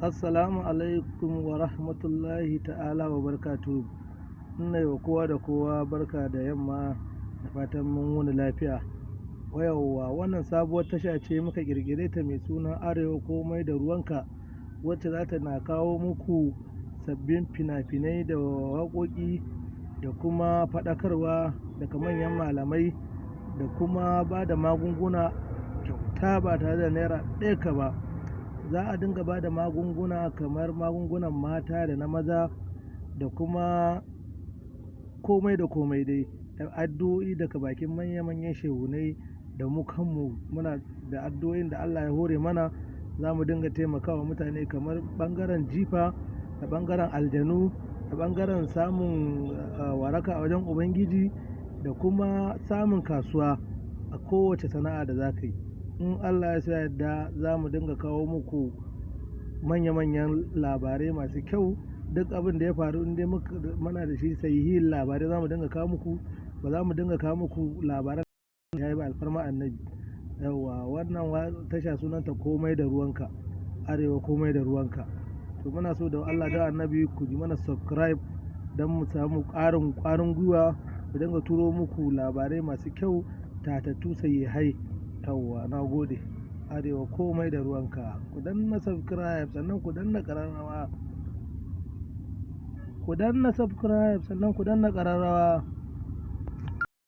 Assalamu alaikum wa rahmatullahi ta'ala wa barakatuhu. Ina yi wa kowa da kowa barka da yamma da fatan mun wuni lafiya. Yauwa, wannan sabuwar tasha ce muka ƙirƙire ta mai suna Arewa Komai da Ruwanka, wacce za ta na kawo muku sabbin fina-finai da waƙoƙi da kuma faɗakarwa daga manyan malamai da kuma ba da magunguna kyauta ba tare da naira ɗaya ka ba. Za a dinga ba da magunguna kamar magungunan mata da na maza da kuma komai da komai dai, da addu'o'i daga bakin manya-manyan shehunai, da mu kanmu muna da addu'o'in da Allah ya hore mana. Za mu dinga taimakawa mutane kamar ɓangaren jifa da ɓangaren aljanu da ɓangaren samun waraka a wajen Ubangiji da kuma samun kasuwa a kowace sana'a da za ka yi. In Allah ya so ya yarda, za mu dinga kawo muku manya-manyan labarai masu kyau. Duk abin da ya faru, in dai muna da shi sahihin labarai, za mu dinga kawo muku. Ba za mu dinga kawo muku labaran ya yi ba, alfarma Annabi. Yauwa, wannan tasha sunanta Komai da Ruwanka, Arewa Komai da Ruwanka. To, muna so da Allah da Annabi ku yi mana subscribe don mu samu ƙarin ƙwarin gwiwa mu dinga turo muku labarai masu kyau, tatattu, sahihai. Yauwa, na gode. Arewa Komai da Ruwanka. Ku danna subscribe, sannan ku danna ƙararrawa. Ku danna subscribe, sannan ku danna ƙararrawa.